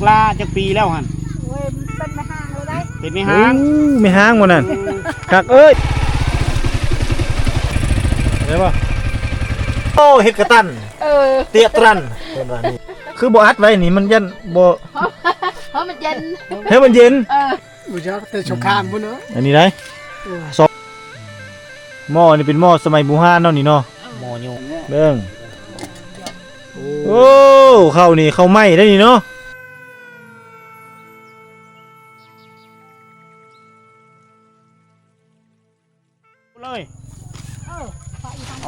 ລາຈັກປີແລ້ວຫັ້ນ? ໂອ້ຍ ເປັນແມ່ຮ້າງແລ້ວໄດ໋. ເປັນແມ່ຮ້າງ. ໂອ້ ແມ່ຮ້າງບໍ່ນັ້ນ? ຄັກເອີຍ ໄດ້ບໍ່? ໂອ້ ເຮັດກະຕັນ ເອີ ເຕຍຕຣັນ ເພິ່ນວ່ານີ້. ຄືບໍ່ອັດໄວ້ນີ້ ມັນຢ້ານບໍ່ ເພາະມັນເຢັນ ເຮັດມັນເຢັນ. ເອີ ບໍ່ຈັກແຕ່ສົງຄາມພຸ້ນເນາະ. ອັນນີ້ໄດ໋ ເອີ ສອງ ໝໍ້ນີ້ເປັນໝໍ້ສະໄໝບູຮານເນາະນີ້ເນາະ. ໝໍ້ໂຍ ເບິ່ງ. ໂອ້ ເຂົ້ານີ້ເຂົ້າໄມ້ໄດ໋ນີ້ເນາະ. ເລີຍ ເອີ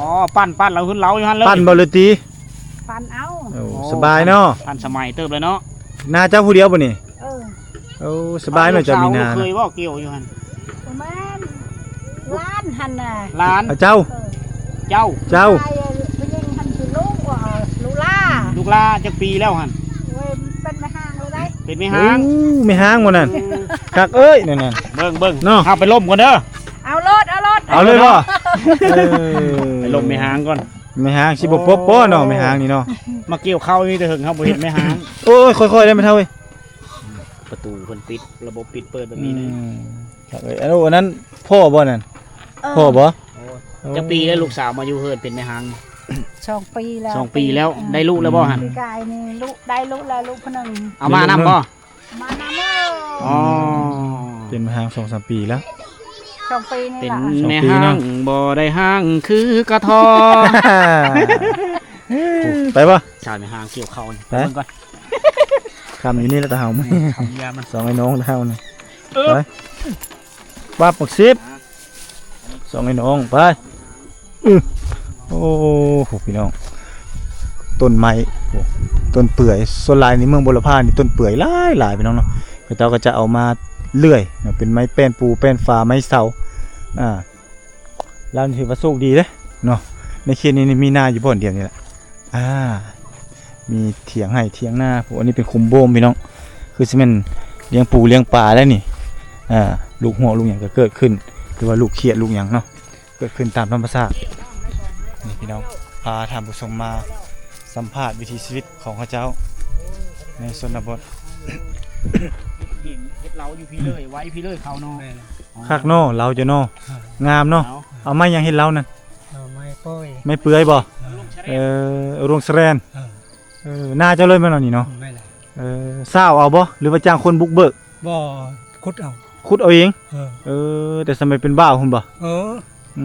ອໍ ປັ່ນ ປັ່ນ ລາວຂຶ້ນເລົາຢູ່ຫັ້ນເລີຍ. ປັ່ນບໍ່ ຫຼືຕີ? ປັ່ນເອົາ. ໂອ້ ໂອ້ ສະບາຍເນາະ. ທັນສະໄໝເຕີບເລີຍເນາະ. ນາເຈົ້າຜູ້ດຽວບໍ່ນີ້? ເອີ ໂອ້ ສະບາຍເນາະ ເຈົ້າມີນາ. ເຈົ້າລູກເຂີຍບໍ່ກ່ຽວຢູ່ຫັ້ນ? ບໍ່ແມ່ນ ຫຼານຫັ້ນນະ. ຫຼານ ເຈົ້າ ເອີ ເຈົ້າ ເຈົ້າ ຜູ້ຍິງຫັ້ນຄືລູກ ລູກຫຼ້າ. ລູກຫຼ້າຈັກປີແລ້ວຫັ້ນ? ໂອ້ຍ ເປັນແມ່ຮ້າງແລ້ວໄດ໋. ເປັນແມ່ຮ້າງ. ໂອ້ ແມ່ຮ້າງບໍ່ນັ້ນ? ຄັກເອີຍ ນັ້ນໆ ເບິ່ງໆ ເນາະ. ເຮົາໄປລົມກ່ອນເດີ. ເອົາໂລດ ເອົາໂລດ ເອົາເລີຍບໍ່? ເອີ ໄປລົມແມ່ຮ້າງກ່ອນ. ແມ່ຮ້າງຊິບໍ່ປົບບໍ່ເນາະ ແມ່ຮ້າງນີ້ເນາະ. ມາກ່ຽວເຂົ້າມີແຕ່ເຫິງ ເຮົາບໍ່ເຫັນແມ່ຮ້າງ. ໂອ້ຍ ຄ່ອຍໆ ໄດ້ແມ່ເຖົ້າເອີຍ. ປະຕູເພິ່ນປິດ ລະບົບປິດເປີດແບບນີ້ເລີຍ. ຄັກເອີຍ. ອັນນັ້ນພໍ່ບໍ່ນັ້ນ? ເອີ ພໍ່ບໍ່? ໂອ້ ຈັກປີແລ້ວລູກສາວມາຢູ່ເຮືອນເປັນແມ່ຮ້າງ? ສອງປີແລ້ວ. ສອງປີແລ້ວ. ໄດ້ລູກແລ້ວບໍ່ຫັ້ນ? ປີກາຍນີ້ລູກ ໄດ້ລູກແລ້ວ ລູກຜູ້ໜຶ່ງ. ເອົາມານຳບໍ່? ມານຳ. ອໍ ເປັນແມ່ຮ້າງສອງສາມປີແລ້ວ. ສອງປີນີ້ລະ. ເປັນແມ່ຮ້າງບໍ່ໄດ້ຮ້າງຄືກະທໍ. ໄປບໍ່? ຊາຍແມ່ຮ້າງກ່ຽວເຂົ້ານີ້ ໄປເບິ່ງກ່ອນ. ຄຳຢູ່ນີ້ລະຕາເຮົາ ຄຳຢາມັນ ສອງໄອ້ນ້ອງເຮົານີ້. ໄປ ປັບບັກສິບ ສອງໄອ້ນ້ອງ ໄປ. ອື ໂອ້ໂຫ ພີ່ນ້ອງ ຕົ້ນໄມ້ ໂອ້ ຕົ້ນເປື່ອຍ. ສ່ວນຫຼາຍໃນເມືອງບົວລະພານີ້ ຕົ້ນເປື່ອຍຫຼາຍໆ ພີ່ນ້ອງເນາະ. ເຂົາເຈົ້າກໍຈະເອົາມາເລື່ອຍເນາະ ເປັນໄມ້ແປ້ນປູ ແປ້ນຝາ ໄມ້ເສົາ. ອ່າ ລາວນີ້ຖືວ່າໂຊກດີເດ້ເນາະ ໃນເຂດນີ້ມີນາຢູ່ບ່ອນດຽວນີ້ແຫຼະ. ອ່າ ມີຖຽງໄຮ່ຖຽງນາ. ໂອ້ ອັນນີ້ເປັນຂຸມໂບມ ພີ່ນ້ອງ ຄືຊິແມ່ນລ້ຽງປູລ້ຽງປາແລ້ວນີ້. ອ່າ ລູກຮວກລູກຫຍັງກໍເກີດຂຶ້ນ ຫຼືວ່າລູກຂຽດລູກຫຍັງເນາະ ເກີດຂຶ້ນຕາມທຳມະຊາດ. ນີ້ພີ່ນ້ອງ ພາທ່ານຜູ້ຊົມມາສຳພາດວິຖີຊີວິດຂອງເຂົາເຈົ້າໃນຊົນນະບົດ. ເຫັນເຮັດເລົາຢູ່ພີ້ເລີຍ ໄວ້ພີ້ເລີຍເຂົາເນາະ. ແມ່ນ. ອໍ ຄັກເນາະ ເລົາເຈົ້າເນາະ. ເອີ ງາມເນາະ. ເອົາ ເອົາໄມ້ຫຍັງເຮັດເລົານັ້ນ? ເອົາໄມ້ເປື່ອຍ. ໄມ້ເປື່ອຍບໍ່? ເອີ ເອີ ໂຮງສະແລນ. ເອີ ເອີ ນາເຈົ້າເລີຍແມ່ນບໍ່ນີ້ເນາະ? ແມ່ນແຫຼະ. ເອີ ຊາວເອົາບໍ່ ຫຼືວ່າຈ້າງຄົນບຸກເບີກ? ບໍ່ ຂຸດເອົາ. ຂຸດເອົາເອງ? ເອີ ເອີ ແຕ່ສະໄໝເປັນບ່າວພຸ້ນບໍ່? ເອີ ອື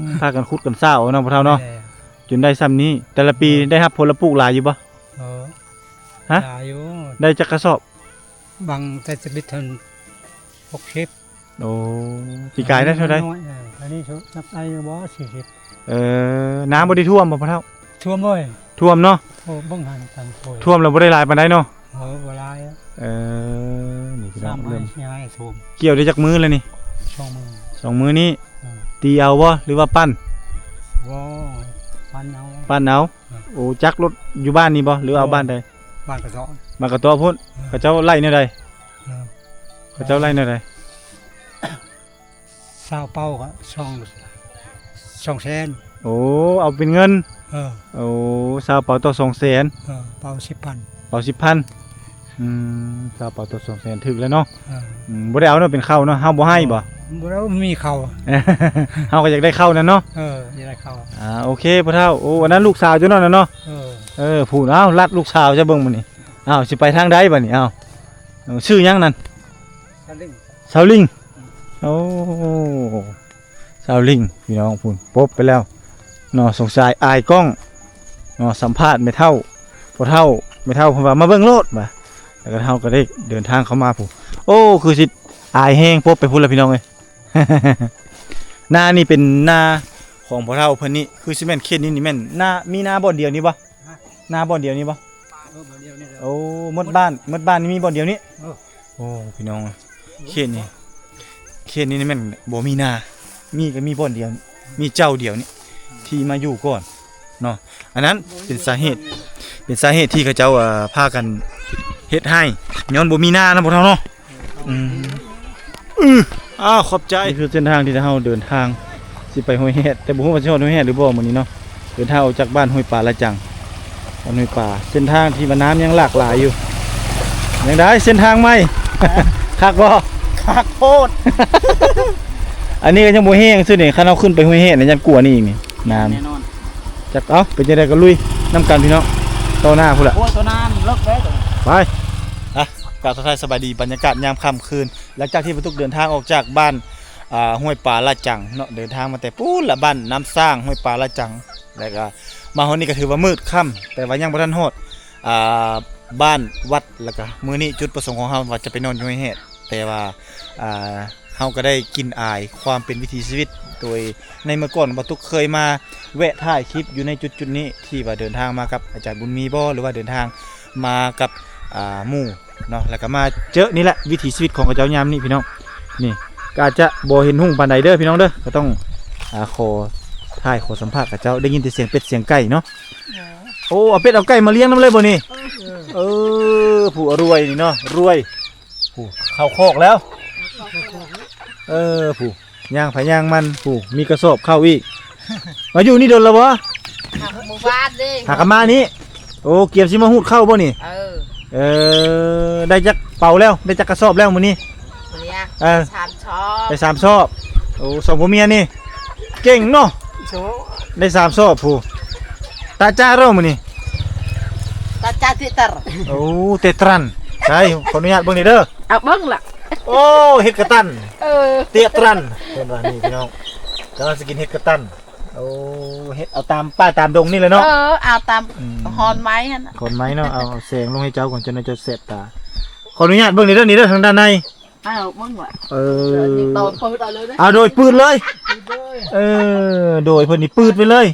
ມ ພາກັນຂຸດກັນຊາວເອົາເນາະ ພໍ່ເຖົ້າເນາະ. ແມ່ນແຫຼະ. ຈົນໄດ້ຊ່ຳນີ້ ແຕ່ລະປີ ເອີ ໄດ້ຮັບຜົນລະປຸກຫຼາຍຢູ່ບໍ່? ເອີ ຮະ? ຫຼາຍຢູ່. ໄດ້ຈັກກະສອບ? ບາງແຕ່ຈະບິດເຖິງຫົກສິບ. ໂອ້ ປີກາຍໄດ້ເທົ່າໃດ? ນ້ອຍໆ. ເອີ ອັນນີ້ນັບໄດ້ຢູ່ບໍ່? ສີ່ສິບ. ເອີ ນ້ຳບໍ່ໄດ້ຖ້ວມບໍ່ພໍ່ເຖົ້າ? ຖ້ວມເວີຍ. ຖ້ວມເນາະ. ໂອ້ ເບິ່ງຫັ້ນຕັງໂອ້ຍ ຖ້ວມແລ້ວບໍ່ໄດ້ຫຼາຍປານໃດເນາະ? ເອີ ບໍ່ຫຼາຍ. ເອີ ນີ້ພີ່ນ້ອງ ສາມໄຮ່ ເລີ່ມ ສີ່ໄຮ່ຖ້ວມ. ກ່ຽວໄດ້ຈັກມື້ແລ້ວນີ້? ສອງມື້. ສອງມື້ນີ້. ເອີ ຕີເອົາບໍ່ ຫຼືວ່າປັ່ນ? ບໍ່ ປັ່ນເອົາ. ປັ່ນເອົາ. ເອີ ໂອ້ ຈັກລົດຢູ່ບ້ານນີ້ບໍ່ ຫຼືວ່າເອົາ ບໍ່ ບ້ານໃດ? ບ້ານກະເຕາະ. ບ້ານກະເຕາະພຸ້ນ. ເອີ ເຂົາເຈົ້າໄລ່ແນວໃດ? ເອີ ເຂົາເຈົ້າໄລ່ແນວໃດ? ຊາວເປົາກໍສອງ ສອງແສນ. ໂອ້ ເອົາເປັນເງິນ. ເອີ ໂອ້ ຊາວເປົາຕໍ່ສອງແສນ. ເອີ ເປົາສິບພັນ. ເປົາສິບພັນ. ອືມ ຊາວເປົາຕໍ່ສອງແສນ ຖືກແລ້ວເນາະ. ເອີ ອືມ ບໍ່ໄດ້ເອົາເນາະ ເປັນເຂົ້າເນາະ. ເຮົາບໍ່ໃຫ້ບໍ່? ບໍ່ໄດ້ ມີເຂົ້າ. ເຮົາກໍຢາກໄດ້ເຂົ້ານັ້ນເນາະ. ເອີ ຢາກໄດ້ເຂົ້າ. ອ່າ ໂອເຄ ພໍ່ເຖົ້າ. ໂອ້ ອັນນັ້ນລູກສາວເຈົ້າເນາະ ນັ້ນເນາະ. ເອີ ເອີ ພຸ້ນ. ເອົ້າ ລັດລູກສາວເຈົ້າເບິ່ງມື້ນີ້. ເອົ້າ ຊິໄປທາງໃດບັດນີ້? ເອົ້າ ເອີ ຊື່ຫຍັງນັ້ນ? ສາວລິງ. ສາວລິງ. ໂອ້ ສາວລິງ ພີ່ນ້ອງ ພຸ້ນ ປົບໄປແລ້ວເນາະ. ສົງສາຍອາຍກ້ອງເນາະ ສຳພາດແມ່ເຖົ້າ ພໍ່ເຖົ້າ ແມ່ເຖົ້າເພິ່ນວ່າມາເບິ່ງໂລດວ່າ ແລ້ວກໍເຮົາກໍໄດ້ເດີນທາງເຂົ້າມາພຸ້ນ. ໂອ້ ຄືຊິອາຍແຮງ ປົບໄປພຸ້ນລະ ພີ່ນ້ອງເອີຍ. ນານີ້ເປັນນາຂອງພໍ່ເຖົ້າເພິ່ນນີ້ ຄືຊິແມ່ນເຂດນີ້ນີ້ແມ່ນນາ ມີນາບ່ອນດຽວນີ້ບໍ່? ນາບ່ອນດຽວນີ້ບໍ່? ເອີ ບ່ອນດຽວນີ້ແຫຼະ. ໂອ້ ໝົດບ້ານ ໝົດບ້ານນີ້ມີບ່ອນດຽວນີ້. ເອີ ໂອ້ ພີ່ນ້ອງ ເຂດນີ້ ເຂດນີ້ນີ້ແມ່ນບໍ່ມີນາ ມີກໍມີບ່ອນດຽວ ມີເຈົ້າດຽວນີ້ທີ່ມາຢູ່ກ່ອນເນາະ. ອັນນັ້ນເປັນສາເຫດ ເປັນສາເຫດທີ່ເຂົາເຈົ້າ ເອີ ພາກັນເຮັດໄຮ່ ຍ້ອນບໍ່ມີນານະ ພວກເຮົາເນາະ. ອືມ ອື ອ້າວ ຂອບໃຈ. ນີ້ຄືເສັ້ນທາງທີ່ເຮົາເດີນທາງຊິໄປຫ້ວຍແຮດ ແຕ່ບໍ່ຮູ້ວ່າຊິຮອດຫ້ວຍແຮດຫຼືບໍ່ມື້ນີ້ເນາະ. ເດີນທາງອອກຈາກບ້ານຫ້ວຍປາລະຈັງ ບ້ານຫ້ວຍປາ ເສັ້ນທາງທີ່ວ່ານ້ຳຍັງຫຼາກຫຼາຍຢູ່. ຈັ່ງໃດເສັ້ນທາງໃໝ່ ຄັກບໍ່? ຄັກໂພດ. ອັນນີ້ກໍຍັງບໍ່ແຫ້ງຊື່ນີ້ ຄັນເຮົາຂຶ້ນໄປຫ້ວຍແຮດນີ້ ຍັງກວ່ານີ້ອີກນີ້ ນ້ຳ ແນ່ນອນ. ຈັກ ເອົ້າ ເປັນຈັ່ງໃດກໍລຸຍນຳກັນພີ່ນ້ອງ ຕໍ່ໜ້າພຸ້ນລະ. ໂອ້ຍ ຕໍ່ໜ້ານີ້ເລິກເດ້. ໄປ ອ່ະ ກາບທັກທາຍສະບາຍດີ ບັນຍາກາດຍາມຄ່ຳຄືນ ຫຼັງຈາກທີ່ປາຕຸກເດີນທາງອອກຈາກບ້ານ ອ່າ ຫ້ວຍປາລະຈັງເນາະ ເດີນທາງມາແຕ່ພຸ້ນລະ ບ້ານນ້ຳສ້າງ ຫ້ວຍປາລະຈັງ ແລ້ວກໍມາຮອດນີ້ກໍຖືວ່າມືດຄ່ຳ ແຕ່ວ່າຍັງບໍ່ທັນຮອດ ອ່າ ບ້ານວັດ ແລ້ວກໍມື້ນີ້ຈຸດປະສົງຂອງເຮົາວ່າຈະໄປນອນຢູ່ຫ້ວຍແຮດ ແຕ່ວ່າ ອ່າ ເຮົາກໍໄດ້ກິ່ນອາຍຄວາມເປັນວິຖີຊີວິດ ໂດຍໃນເມື່ອກ່ອນບໍ່ຕຸກເຄີຍມາແວະຖ່າຍຄລິບຢູ່ໃນຈຸດໆນີ້ ທີ່ວ່າເດີນທາງມາກັບອາຈານບຸນມີບໍ ຫຼືວ່າເດີນທາງມາກັບ ອ່າ ໝູ່ເນາະ ແລ້ວກໍມາເຈີນີ້ແຫຼະ ວິຖີຊີວິດຂອງເຂົາເຈົ້າຍາມນີ້ພີ່ນ້ອງ. ນີ້ກໍອາດຈະບໍ່ເຫັນຮຸ່ງປານໃດເດີພີ່ນ້ອງເດີ ກໍຕ້ອງ ອ່າ ຂໍຖ່າຍຂໍສຳພາດເຂົາເຈົ້າ ໄດ້ຍິນແຕ່ສຽງເປັດສຽງໄກ່ເນາະ. ໂອ້ ເອົາເປັດເອົາໄກ່ມາລ້ຽງນຳເລີຍບໍ່ນີ້? ເອີ ຜູ້ອະລວຍນີ້ເນາະ ລວຍ ຜູ້ເຂົ້າຄອກແລ້ວ ເອີ ຜູ້ຍ່າງໃຜຍ່າງມັນ ຜູ້ມີກະສອບເຂົ້າອີກ. ມາຢູ່ນີ້ດົນແລ້ວບໍ່? ຫາກະມານີ້. ໂອ້ ກຽມຊິມາຮູດເຂົ້າບໍ່ນີ້? ເອີ ເອີ ໄດ້ຈັກເປົາແລ້ວ ໄດ້ຈັກກະສອບແລ້ວມື້ນີ້? ເອີ ໄດ້ສາມຊອບ. ໂອ້ ສອງຜົວເມຍນີ້ເກັ່ງເນາະ ໄດ້ສາມຊອບພຸ້ນ. ຕາຈາເນາະມື້ນີ້ ຕາຈາເຕະຕັນ. ໂອ້ ເຕະຕັນ ໃສ ຂໍອະນຸຍາດເບິ່ງນີ້ເດີ. ເອົາເບິ່ງລະ. ໂອ້ ເຫັດກະຕັນ. ເອີ ເຕະຕັນ ເພິ່ນວ່ານີ້ພີ່ນ້ອງ ກຳລັງຊິກິນເຫັດກະຕັນ. ໂອ້ ເຫັດເອົາຕາມປ່າຕາມດົງນີ້ແຫຼະເນາະ. ເອີ ເອົາຕາມ ອືມ ຮອນໄມ້ຫັ້ນນະ ຮອນໄມ້ເນາະ. ເອົາແສງລົງໃຫ້ເຈົ້າກ່ອນ ຈັ່ງໜ້ອຍຈະແຊບຕາ. ຂໍອະນຸຍາດເບິ່ງນີ້ເດີ ນີ້ເດີ ທາງດ້ານໃນ. ເອົາເບິ່ງວ່າ ເອີ ເປີດເອົາເລີຍເດ້. ເອົາໂດຍປືດເລີຍ. ເອີ ໂດຍເພິ່ນນີ້ປືດໄປເລີຍ.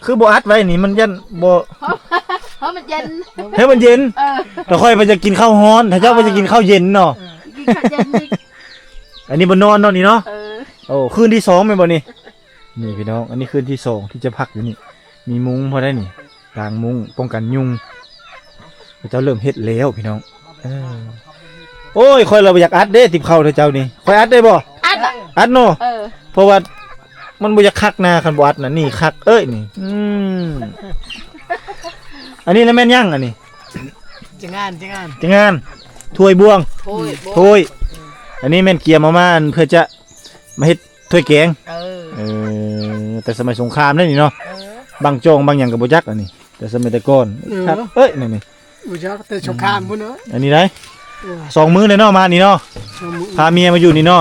ຄືບໍ່ອັດໄວ້ນີ້ ມັນຢ້ານບໍ່ ເພາະມັນເຢັນ ໃຫ້ມັນເຢັນ. ເອີ ແຕ່ຂ້ອຍວ່າຢາກກິນເຂົ້າຮ້ອນ ຖ້າເຈົ້າວ່າຢາກກິນເຂົ້າເຢັນເນາະ. ເອີ ກິນເຂົ້າເຢັນນີ້. ອັນນີ້ບໍ່ນອນເນາະນີ້ເນາະ. ເອີ ໂອ້ ຄືນທີສອງແມ່ນບໍ່ນີ້? ນີ້ພີ່ນ້ອງ ອັນນີ້ຄືນທີສອງທີ່ຈະພັກຢູ່ນີ້. ມີມຸ້ງພໍໄດ້ນີ້ ກາງມຸ້ງປ້ອງກັນຍຸງ. ເຂົາເຈົ້າເລີ່ມເຮັດແລ້ວພີ່ນ້ອງ. ເອີ ໂອ້ຍ ຂ້ອຍລະບໍ່ຢາກອັດເດ້ ຕິບເຂົ້າເຈົ້ານີ້ ຂ້ອຍອັດໄດ້ບໍ່? ອັດລະ ອັດເນາະ. ເອີ ເພາະວ່າມັນບໍ່ຢາກຄັກນາ ຄັນບໍ່ອັດນະ. ນີ້ຄັກເອີຍນີ້. ອືມ ອັນນີ້ລະແມ່ນຫຍັງ? ອັນນີ້ ຈະງານ ຈະງານ ຈະງານ ຖ້ວຍບ່ວງ ຖ້ວຍ ຖ້ວຍ. ອັນນີ້ແມ່ນກຽມເອົາມາ ອັນ ເພື່ອຈະມາເຮັດ ຖ້ວຍແກງ. ເອີ ເອີ ແຕ່ສະໄໝສົງຄາມເດ້ນີ້ເນາະ. ເອີ ບັງຈອງບັງຫຍັງກໍບໍ່ຈັກ. ອັນນີ້ແຕ່ສະໄໝແຕ່ກ່ອນ. ເອີ ຄັກເອີຍ ນີ້ ນີ້ ບໍ່ຈັກແຕ່ສົງຄາມພຸ້ນເນາະ. ອັນນີ້ໄດ໋ ເອີ ສອງມື້ແລ້ວເນາະ ມານີ້ເນາະ. ສອງມື້ ພາເມຍມາຢູ່ນີ້ເນາະ.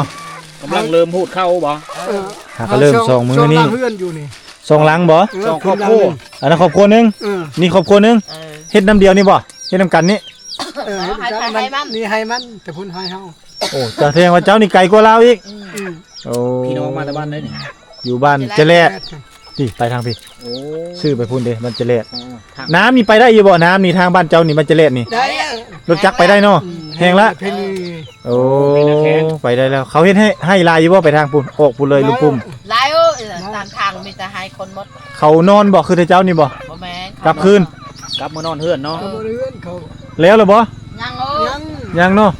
ກຳລັງເລີ່ມຮູດເຂົ້າບໍ່? ເອີ ຫາກໍເລີ່ມສອງມື້ນີ້. ສອງຫຼັງເຮືອນຢູ່ນີ້ ສອງຫຼັງບໍ່? ເອີ ສອງຄອບຄົວ. ອັນນັ້ນຄອບຄົວໜຶ່ງ. ເອີ ນີ້ຄອບຄົວໜຶ່ງ. ເອີ ເຮັດນຳດຽວນີ້ບໍ່? ເຮັດນຳກັນນີ້. ເອີ ເຮັດນຳກັນ. ໃຫ້ມັນ ນີ້ໃຫ້ມັນ ແຕ່ພຸ້ນໃຫ້ເຮົາ. ໂອ້ ສະແດງວ່າເຈົ້ານີ້ໄກກວ່າລາວອີກ. ອືມ ໂອ້ ພີ່ນ້ອງມາແຕ່ບ້ານໃດນີ້? ຢູ່ບ້ານຈະແລດ. ນີ້ໄປທາງພີ້. ໂອ້ ຊື່ໄປພຸ້ນເດ້ ບ້ານຈະແລດ. ເອີ ນ້ຳນີ້ໄປໄດ້ຢູ່ບໍ່? ນ້ຳນີ້ທາງບ້ານເຈົ້ານີ້ ບ້ານຈະແລດນີ້ ໄດ້ ລົດຈັກໄປໄດ້ເນາະ. ອືມ ແຮງລະ. ໂອ້ ໄປໄດ້ແລ້ວ. ເຂົາເຮັດໃຫ້ ໃຫ້ຫຼາຍຢູ່ບໍ່? ໄປທາງພຸ້ນ ອອກພຸ້ນເລີຍ ລຸງປຸ້ມ. ຫຼາຍເອີຍ ຕາມທາງມີແຕ່ໃຫ້ຄົນໝົດ. ເຂົານອນບໍ່? ຄືແຕ່ເຈົ້ານີ້ບໍ່? ບໍ່ແມ່ນ ກັບຄືນ ກັບມານອນເຮືອນເນາະ. ເອີ ມານອນເຮືອນເຂົາ. ແລ້ວລະບໍ່? ຍັງເອີຍ ຍັງ ຍັງເນາະ.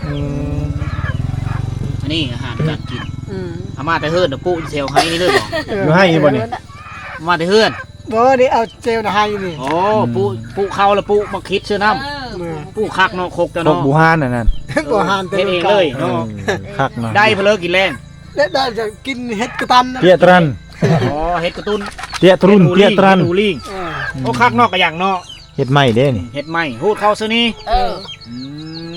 ອືມ ອັນນີ້ອາຫານການກິນ. ອືມ ເອົາມາແຕ່ເຮືອນ ປູຢູ່ແຖວໄຮ່ນີ້ເລີຍບໍ່? ເອີ ຢູ່ໄຮ່ນີ້ບໍ່ນີ້? ມາແຕ່ເຮືອນ. ບໍ່ ນີ້ເອົາແຈວນະໄຮນີ້. ໂອ້ ອືມ ປູ ປູເຂົ້າລະປູໝາກຂິດເຊື່ອນ້ຳ. ເອີ ປູຄັກເນາະ ຄົກເຈົ້າເນາະ. ຄົກບູຮານອັນນັ້ນ ບໍ່ຫານແຕ່ ເຮັດເອງເລີຍເນາະ. ເອີ ຄັກເນາະ. ໄດ້ເພິ່ນເລີກິນແລງ ແລະໄດ້ຈະກິນເຫັດກະຕັນ. ເຕະຕັນ. ອໍ ເຫັດກະຕຸນ. ເຕະຕຣູນ ເຕະຕັນ. ເອີ ໂອ້ ຄັກເນາະ ກະຫຍັງເນາະ. ເຮັດໃໝ່ເດ້ນີ້ ເຮັດໃໝ່ ຮູດເຂົ້າຊື່ນີ້. ເອີ ອື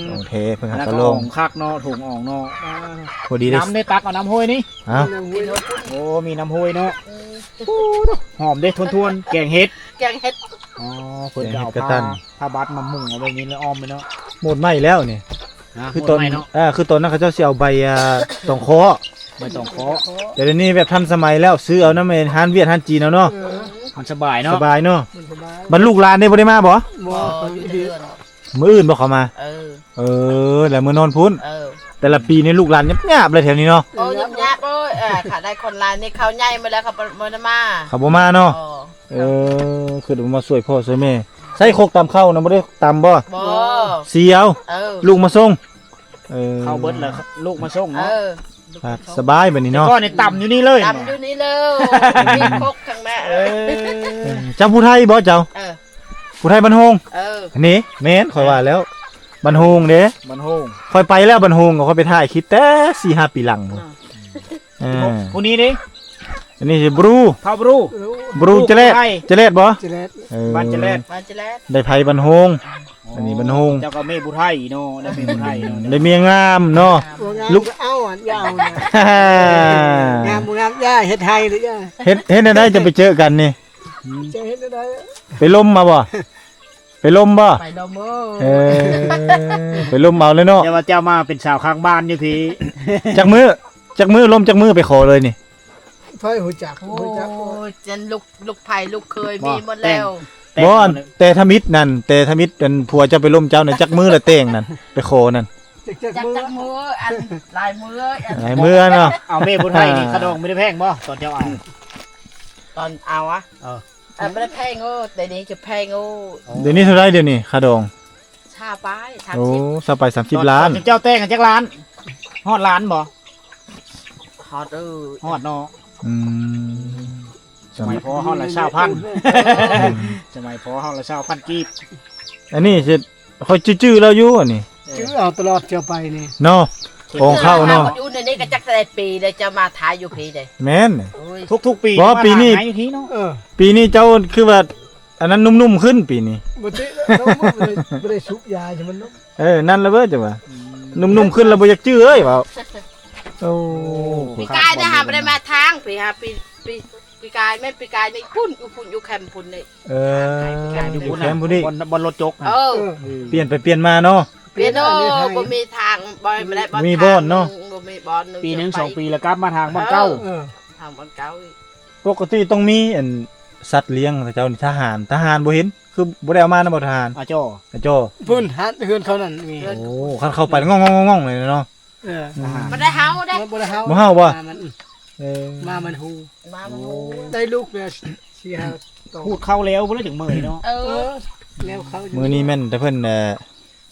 ມ ໂອເຄ ເພິ່ນຫາກະລອງ. ຄັກເນາະ ຖົງອອງເນາະ. ພໍດີເດ້ ນ້ຳເດ້ ຕັກເອົານ້ຳຫ້ວຍນີ້. ເອົ້າ ໂອ້ ມີນ້ຳຫ້ວຍເນາະ. ເອີ ຫອມເດ້ ທວນໆ ແກງເຫັດ ແກງເຫັດ. ອໍ ເພິ່ນຈະເອົາ ແກງເຫັດກະຕັນ ຜ້າ ຜ້າບັດມາມຸງເອົາໄວ້ນີ້ ແລ້ວອ້ອມໄປເນາະ. ໝົດໃໝ່ແລ້ວນີ້. ຄືຕອນ ເອີ ຄືຕອນນັ້ນເຂົາເຈົ້າຊິເອົາໃບ ອ່າ ຕອງເຄາະ ໃບຕອງເຄາະ. ແຕ່ດຽວນີ້ແບບທັນສະໄໝແລ້ວ ຊື້ເອົານຳຮ້ານຫວຽດຮ້ານຈີນເອົາເນາະ. ເອີ ມັນສະບາຍເນາະ ສະບາຍເນາະ. ມັນສະບາຍ. ບັດລູກຫຼານເດ້ ບໍ່ໄດ້ມາບໍ່? ບໍ່ ບໍ່ ຢູ່ເຮືອນ. ມື້ອື່ນບໍ່ເຂົາມາ? ເອີ ເອີ ແລ້ວມື້ນອນພຸ້ນ. ເອີ ແຕ່ລະປີນີ້ລູກຫຼານຍາບໆເລີຍແຖວນີ້ເນາະ. ໂອ້ ຍາບໆ. ໂອ້ຍ ເອີ ຖ້າໄດ້ຄົນຫຼາຍນີ້ ເຂົາໃຫຍ່ໝົດແລ້ວ ເຂົາບໍ່ ບໍ່ໄດ້ມາ. ເຂົາບໍ່ມາເນາະ. ເອີ ເອີ ຄືວ່າມາຊ່ວຍພໍ່ຊ່ວຍແມ່. ໃສ່ຄົກຕຳເຂົ້ານະ ບໍ່ໄດ້ຕຳບໍ່? ບໍ່ ສີເອົາ. ເອີ ລູກມາສົ່ງ. ເອີ ເຂົ້າເບິດແລ້ວ ລູກມາສົ່ງເນາະ. ເອີ ສະບາຍບັດນີ້ເນາະ. ແຕ່ກ່ອນນີ້ຕຳຢູ່ນີ້ເລີຍ ຕຳຢູ່ນີ້ເລີຍ ມີຄົກຂ້າງໜ້າ. ເອີ ເຈົ້າຜູ້ໄທບໍ່ເຈົ້າ? ເອີ ຜູ້ໄທບ້ານໂຮງ ເອີ ນີ້ແມ່ນ ຂ້ອຍວ່າແລ້ວ ບ້ານໂຮງເດ້ ບ້ານໂຮງ ຂ້ອຍໄປແລ້ວບ້ານໂຮງ ຂ້ອຍໄປຖ່າຍຄລິບແຕ່ສີ່ຫ້າປີຫຼັງ ເອີ ເອີ ຜູ້ນີ້ເດ້ ອັນນີ້ຊື່ບຣູ ເຜົ່າບຣູ ບຣູຈະແລດ ຈະແລດບໍ່ ຈະແລດ ເອີ ບ້ານຈະແລດ ບ້ານຈະແລດ ໄດ້ໄພບ້ານໂຮງ ອັນນີ້ບ້ານໂຮງ ເຈົ້າກໍແມ່ຜູ້ໄທເນາະ ໄດ້ແມ່ຜູ້ໄທເນາະ ໄດ້ເມຍງາມເນາະ ລູກ ເອົາອັນຍາວນະ ງາມບໍ່ງາມຢ່າເຮັດໄທເດີ ເຮັດ ເຮັດແນວໃດຈະໄປເຈີກັນນີ້ ຈະເຮັດແນວໃດ ໄປລົມມາບໍ່ ໄປລົມບໍ່ ໄປລົມເອີ ເອີ ໄປລົມເອົາເລີຍເນາະ ແຕ່ວ່າເຈົ້າມາເປັນສາວຂ້າງບ້ານຢູ່ພີ້ ຈັກມື້ ຈັກມື້ລົມ ຈັກມື້ໄປຂໍເລີຍນີ້ ໃຜຮູ້ຈັກ ໂອ້ ຮູ້ຈັກ ໂອ້ຍ ຈັນລູກ ລູກໃຜລູກເຂີຍມີໝົດແລ້ວ ບໍ່ ແຕ່ທຳອິດນັ້ນ ແຕ່ທຳອິດອັນຜົວເຈົ້າໄປລົມເຈົ້ານັ້ນ ຈັກມື້ລະແຕ່ງນັ້ນ ໄປຂໍນັ້ນ ຈັກ ຈັກມື້ ຈັກມື້ ອັນຫຼາຍມື້ ຫຼາຍມື້ເນາະ ເອົາແມ່ຜູ້ໄທນີ້ ເອີ ຄ່າດອງບໍ່ໄດ້ແພງບໍ່ ຕອນເຈົ້າເອົາ ຕອນເອົາອະ ເອີ ເອີ ບໍ່ໄດ້ແພງໂອ້ ດຽວນີ້ຈະແພງໂອ້ ດຽວນີ້ເທົ່າໃດດຽວນີ້ຄ່າດອງ ຊາວປາຍ ໂອ້ ສາມສິບ ຊາວປາຍ ສາມສິບລ້ານ ຕອນເຈົ້າແຕ່ງກັນຈັກລ້ານ ຮອດລ້ານບໍ່ ຮອດເອີຍ ຮອດເນາະ ອືມ ສະໄໝພໍ່ເຮົາລະຊາວພັນ ສະໄໝພໍ່ເຮົາລະຊາວພັນກີບ ອັນນີ້ຊິ ຂ້ອຍຈື່ໆລາວຢູ່ອັນນີ້ ຈື່ເອົາຕະຫຼອດເຈົ້າໄປນີ້ເນາະ ຂອງເຂົາເນາະ ຢູ່ໃນນີ້ກໍຈັກເທົ່າໃດປີແລ້ວ ເຈົ້າມາຖ່າຍຢູ່ພີ້ເດ້ ແມ່ນ ໂອ້ຍ ທຸກໆປີ ບໍ່ ມາຖ່າຍຢູ່ພີ້ເນາະ ເອີ ປີນີ້ເຈົ້າຄືວ່າ ອັນນັ້ນໜຸ່ມໆຂຶ້ນປີນີ້ ບໍ່ຕິ ບໍ່ໄດ້ ບໍ່ໄດ້ສູບຢາໃຫ້ມັນເນາະ ເອີ ນັ້ນລະເວີ ເຈົ້າວ່າ ອືມ ໜຸ່ມໆຂຶ້ນລະບໍ່ຢາກຈື່ເອີຍ ເວົ້າ ໂອ້ ປີກາຍນີ້ຫາບໍ່ໄດ້ມາທາງ ປີຫາ ປີ ປີ ປີກາຍ ແມ່ນປີກາຍນີ້ພຸ້ນ ຢູ່ພຸ້ນ ຢູ່ແຄມພຸ້ນນີ້ ເອີ ຢູ່ແຄມພຸ້ນນີ້ ບ່ອນ ບ່ອນລົດຈົກ ເອີ ເອີ ປ່ຽນໄປປ່ຽນມາເນາະ ປ່ຽນ ໂອ້ ບໍ່ມີທາງ ບໍ່ ບໍ່ໄດ້ ບໍ່ມີບ່ອນເນາະ ບໍ່ມີບ່ອນ ປີໜຶ່ງສອງປີລະກັບມາທາງບ່ອນເກົ່າ ເອີ ທາງບ່ອນເກົ່າອີກ ປົກກະຕິຕ້ອງມີອັນສັດລ້ຽງເຂົາເຈົ້ານີ້ ທະຫານ ທະຫານບໍ່ເຫັນ ຄືບໍ່ໄດ້ເອົາມານຳບໍ່ທະຫານ ອາຈໍ ອາຈໍ ພຸ້ນ ຫາເຮືອນເຂົານັ້ນມີ ໂອ້ ຄັນເຂົ້າໄປງອງໆໆໆເລີຍເນາະ ເອີ ອືມ ບໍ່ໄດ້ເຫົ່າເດ້ ບໍ່ໄດ້ເຫົ່າ ບໍ່ເຫົ່າບໍ່ ໝາມັນ ເອີ ໝາມັນຮູ້ ໝາມັນຮູ້ ໄດ້ລູກແລ້ວສີ່ຫ້າໂຕ ຂູດເຂົ້າແລ້ວບໍ່ໄດ້ ຈັ່ງເມື່ອຍເນາະ ເອີ ເອີ ແລ້ວເຂົ້າ ມື້ນີ້ແມ່ນແຕ່ເພິ່ນ ເອີ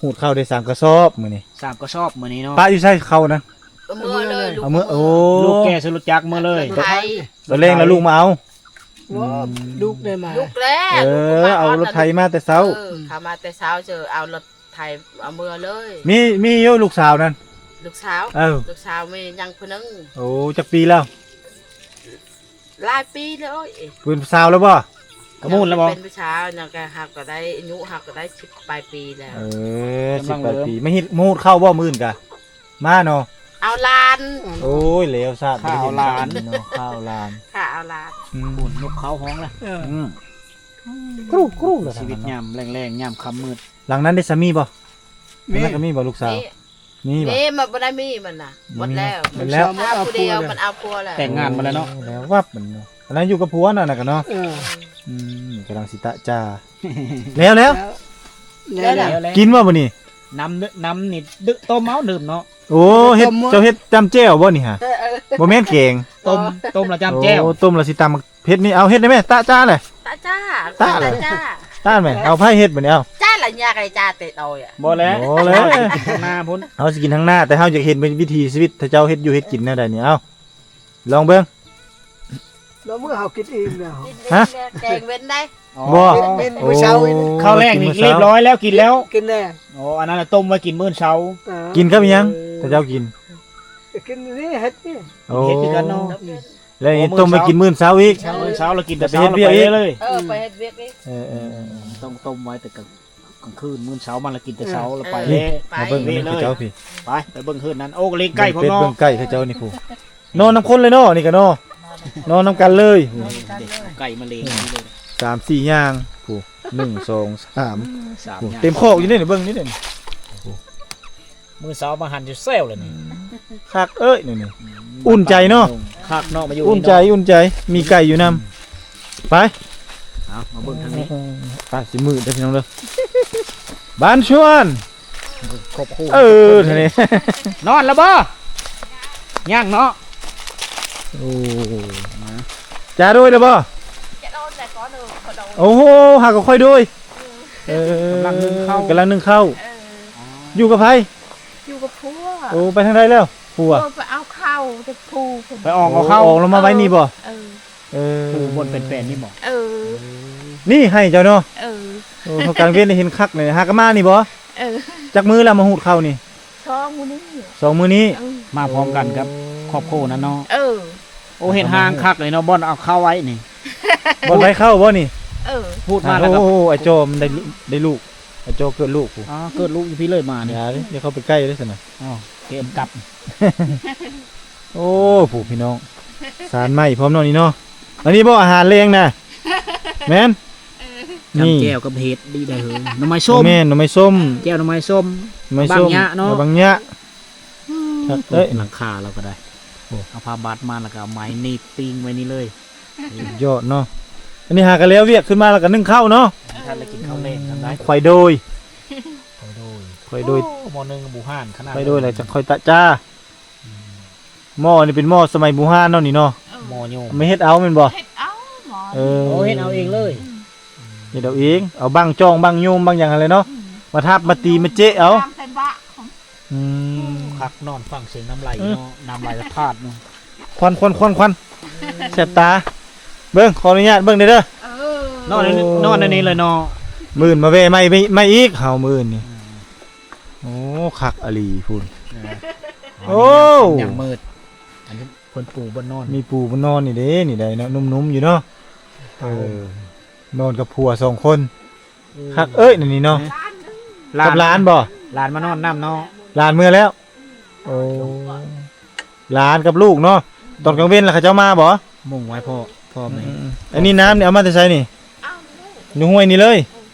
ຂູດເຂົ້າໄດ້ສາມກະສອບມື້ນີ້ ສາມກະສອບມື້ນີ້ເນາະ ປະຢູ່ໃສເຂົ້ານະ ເອົາເມືອເລີຍ ເອົາເມືອ ໂອ້ ລູກແກ່ໃສ່ລົດຈັກເມືອເລີຍ ໄປ ຕອນແລງແລ້ວລູກມາເອົາ ບໍ່ ອືມ ລູກໄດ້ມາ ລູກແລ້ວ ເອີ ລູກມາ ເອົາລົດໄຖມາແຕ່ເຊົ້າ ເອີ ເຂົາມາແຕ່ເຊົ້າ ເຈີເອົາລົດໄຖເອົາເມືອເລີຍ ມີ ມີຢູ່ລູກສາວນັ້ນ ລູກສາວ ເອີ ລູກສາວມີຍັງຜູ້ໜຶ່ງ ໂອ້ ຈັກປີແລ້ວ ຫຼາຍປີແລ້ວ ເປັນຜູ້ສາວແລ້ວບໍ່ ກະມູນແລ້ວບໍ່ ເປັນຜູ້ສາວ ຍັງກະ ເຮົາກະໄດ້ ອາຍຸເຮົາກະໄດ້ສິບປາຍປີແລ້ວ ເອີ ສິບປາຍປີ ມາຮີດ ມາຫູດເຂົ້າບໍ່ ມື້ອື່ນກະ ມາເນາະ ເອົາຫຼານ ໂອ້ຍ ແລ້ວຊາດ ຂ້າເອົາຫຼານເນາະ ຂ້າເອົາຫຼານ ຂ້າເອົາຫຼານ ອືມ ພຸ້ນ ນົກເຂົາຮ້ອງລະ ເອີ ອືມ ກຣູກໆ ຊີວິດຍາມແລງໆ ຍາມຄ່ຳມືດ ຫຼັງນັ້ນເດ ສາມີບໍ່ ມີ ຫຼັງນັ້ນກະມີບໍ່ ລູກສາວ ມີ ມີບໍ່ ມີ ມັນບໍ່ໄດ້ມີ ມັນນະ ໝົດແລ້ວ ໝົດແລ້ວ ມັນເອົາຜູ້ດຽວ ມັນເອົາຜົວແລ້ວ ແຕ່ງງານໝົດແລ້ວເນາະ ໂອ້ ແລ້ວວັບມັນເນາະ ອັນນັ້ນຢູ່ກັບຜົວນັ້ນນະກະເນາະ ເອີ ອືມ ກຳລັງຊິຕະຈາ ແລ້ວ ແລ້ວ ແລ້ວ ແລ້ວ ແລ້ວ ກິນບໍ່ມື້ນີ້ ນ້ຳ ນ້ຳນີ້ດື່ມ ຕົ້ມເອົາດື່ມເນາະ ໂອ້ ເຮັດ ເຈົ້າເຮັດຈ້ຳແຈ່ວບໍ່ນີ້ຫະ ເອີ ເອີ ບໍ່ແມ່ນແກງ ຕົ້ມ ຕົ້ມລະຈ້ຳແຈ່ວ ໂອ້ ຕົ້ມລະຊິຕຳ ເຮັດນີ້ ເອົາເຮັດໄດ້ແມ ຕະຈາແຫຼະ ຕະຈາ ຕະແຫຼະ ຕະຈາ ຕະແມ ເອົາໃຜເຮັດບາດນີ້ ເອົາ ຈາລະຍາກໄດ້ຈາແຕ່ໂຕຍ ບໍ່ແຫຼະ ບໍ່ແຫຼະ ກິນທາງໜ້າພຸ້ນ ເຮົາຊິກິນທາງໜ້າ ແຕ່ເຮົາຢາກເຫັນວິທີຊີວິດ ເຂົາເຈົ້າເຮັດຢູ່ເຮັດກິນແນວໃດນີ້ ເອົາ ລອງເບິ່ງ ລອງເບິ່ງ ເຮົາກິນອີ່ມແລ້ວ ຮະ ແກງເວັນໄດ້ ອໍ ບໍ່ ເວັນ ເວັນ ໂອ້ ມື້ເຊົ້າ ເຂົ້າແລງນີ້ຮຽບຮ້ອຍແລ້ວ ກິນແລ້ວ ກິນແລ້ວ ອໍ ອັນນັ້ນລະຕົ້ມໄວ້ກິນມື້ເຊົ້າ ເອີ ກິນກັບອີ່ຫຍັງ ເອີ ເຂົາເຈົ້າກິນ ກິນນີ້ ເຫັດນີ້ ໂອ້ ເຫັດຄືກັນເນາະ ແລ້ວນີ້ຕົ້ມໄວ້ກິນມື້ເຊົ້າອີກ ເຊົ້າ ມື້ເຊົ້າລະກິນແຕ່ເຊົ້າ ໄປເຮັດວຽກອີກ ເອີ ໄປເຮັດວຽກອີກ ເອີ ເອີ ເອີ ຕ້ອງຕົ້ມໄວ້ແຕ່ກາງ ກາງຄືນ ມື້ເຊົ້າມາລະກິນແຕ່ເຊົ້າ ເອີ ລະໄປ ເອີ ເລີຍ ໄປ ມາເບິ່ງເຂົາເຈົ້າພີ້ ໄປ ໄປເບິ່ງເຮືອນນັ້ນ ໂອ້ ລ້ຽງໄກ່ພ້ອມເນາະ ເບິ່ງເປັດເບິ່ງໄກ່ເຂົາເຈົ້ານີ້ພຸ້ນ ນອນນຳຄົນເລີຍເນາະ ນີ້ກະເນາະ ນອນນຳກັນເລີຍ ນອນນຳກັນເລີຍ ໄກ່ມາລ້ຽງ ສາມສີ່ຢ່າງ ຜູ້ ໜຶ່ງ ສອງ ສາມ ເຕັມຄອກຢູ່ນີ້ ເບິ່ງນີ້ ມື້ເຊົ້າມາຫັນຢູ່ແຊວແລ້ວນີ້ ຄັກເອີຍ ນີ້ ອືມ ອຸ່ນໃຈເນາະ ຄັກເນາະ ມາຢູ່ ອຸ່ນໃຈ ອຸ່ນໃຈ ມີໄກ່ຢູ່ນຳ ໄປ ເອົາ ມາເບິ່ງທາງນີ້ ໄປ ຊິມືດເດີພີ່ນ້ອງເດີ ບ້ານຊວນ ຄອບຄົວ ເອີ ທາງນີ້ ນອນແລ້ວບໍ່ ຍັງເນາະ ໂອ້ ຈາໂດຍແລ້ວບໍ່ ຈາໂດຍແລ້ວກ່ອນ ເອີ ໂອ້ໂຫ ຫາກໍຄ່ອຍໂດຍ ເອີ ກຳລັງໜຶ້ງເຂົ້າ ກຳລັງໜຶ້ງເຂົ້າ ເອີ ຢູ່ກັບໃຜ ຢູ່ກັບຜົວ ໂອ້ ໄປທາງໃດແລ້ວ ຜົວ ເອີ ໄປເອົາເຂົ້າແຕ່ພູພຸ້ນ ໄປອອກເອົາເຂົ້າ ໂອ້ ອອກແລ້ວມາໄວ້ນີ້ບໍ່ ເອີ ເອີ ເອີ ພູບ່ອນແປນໆນີ້ບໍ່ ເອີ ເອີ ນີ້ໃຫ້ເຈົ້າເນາະ. ເອີ ໂອ້ ເຂົາກາງເວັນໄດ້ເຫັນຄັກນີ້ ຫາກະມານີ້ບໍ່? ເອີ ຈັກມື້ລະມາຫູດເຂົ້ານີ້? ສອງມື້ນີ້ ສອງມື້ນີ້. ເອີ ມາພ້ອມກັນກັບຄອບຄົວນັ້ນເນາະ. ເອີ ໂອ້ ເຮັດຮ່າງຄັກເລີຍເນາະ ບ່ອນເອົາເຂົ້າໄວ້ນີ້. ບ່ອນໄວ້ເຂົ້າບໍ່ນີ້? ເອີ ຫູດມາແລ້ວກໍ ໂອ້ ໄອ້ໂຈມໄດ້ ໄດ້ລູກ ໄອ້ໂຈເກີດລູກພຸ້ນ. ອໍ ເກີດລູກຢູ່ພີ້ເລີຍມານີ້. ຢ່າເດ້ ຢ່າເຂົ້າໄປໃກ້ເດ້ຊັ້ນນະ. ອໍ ເກມກັບ. ໂອ້ ຜູ້ພີ່ນ້ອງ ສານໄມ້ພ້ອມເນາະນີ້ເນາະ. ອັນນີ້ບໍ່ອາຫານແລງນະ? ແມ່ນ. ເອີ ນີ້ ຈຳແຈ່ວກັບເຫັດດີໄດ໋ເຮີຍ. ໜໍ່ໄມ້ສົ້ມ. ແມ່ນ ໜໍ່ໄມ້ສົ້ມ. ແຈ່ວໜໍ່ໄມ້ສົ້ມ. ໜໍ່ໄມ້ສົ້ມ ບັກຫຍ້າເນາະ ບັກຫຍ້າ. ອືມ ຄັກເອີຍ ຫຼັງຄາລາວກໍໄດ້. ໂອ້ ເອົາຜ້າບັດມາແລ້ວກໍເອົາໄມ້ໜີບຕິ່ງໄວ້ນີ້ເລີຍ. ສຸດຍອດເນາະ. ອັນນີ້ຫາກະແລ້ວວຽກຂຶ້ນມາແລ້ວກໍໜຶ້ງເຂົ້າເນາະ. ເອີ ທ່ານໄດ້ກິນເຂົ້າແລງທາງໃດ? ຂ້ອຍໂດຍ ຂ້ອຍໂດຍ ຂ້ອຍໂດຍ. ໂອ້ ໝໍ້ໜຶ່ງບູຮານຂະໜາດ. ຂ້ອຍໂດຍແລ້ວຈັ່ງຄ່ອຍຕະຈາ. ອືມ ໝໍ້ນີ້ເປັນໝໍ້ສະໄໝບູຮານເນາະນີ້ເນາະ. ເອີ ໝໍ້ໂຍມ ມາເຮັດເອົາແມ່ນບໍ່? ເຮັດເອົາໝໍ້. ເອີ ໂອ້ ເຮັດເອົາເອງເລີຍ. ອືມ ເຮັດເອົາເອງ ເອົາບັ້ງຈ້ອງ ບັ້ງໂຍມ ບັ້ງຫຍັງຫັ້ນແຫຼະເນາະ. ອືມ ມາທັບມາຕີມາເຈະເອົາ. ອືມ ຄັກ ນອນຟັງສຽງນ້ຳໄຫຼເນາະ. ອືມ ນ້ຳໄຫຼລະພາດເນາະ. ຄວັນ ຄວັນ ຄວັນ ຄວັນ ແສບຕາ. ເບິ່ງ ຂໍອະນຸຍາດເບິ່ງແດ່ເດີ. ເອີ ນອນ ໂອ້ ນອນອັນນີ້ເລີຍເນາະ. ມື້ອື່ນມາແວ່ໃໝ່ ໃໝ່ ໃໝ່ອີກ ເຮົາມື້ອື່ນນີ້. ອືມ ໂອ້ ຄັກອີ່ຫຼີພຸ້ນ. ເອີ ໂອ້ ຍັງມືດ. ອັນນີ້ເພິ່ນປູບ່ອນນອນ ມີປູບ່ອນນອນນີ້ເດ້ ນີ້ໄດ໋ເນາະ ນຸ້ມໆຢູ່ເນາະ. ເອີ ນອນກັບຜົວສອງຄົນ. ອືມ ຄັກເອີຍ ອັນນີ້ເນາະ. ຫຼານ ກັບຫຼານບໍ່? ຫຼານມານອນນຳເນາະ. ຫຼານເມືອແລ້ວ. ໂອ້ ຫຼານກັບລູກເນາະ. ຕອນກາງເວັນລະເຂົາເຈົ້າມາບໍ່? ມຸງໄວ້ພໍ່ ພໍ່ແມ່. ອືມ ອັນນີ້ນ້ຳນີ້ເອົາມາແຕ່ໃສນີ້? ຢູ່ຫ້ວຍນີ້ເລີຍ.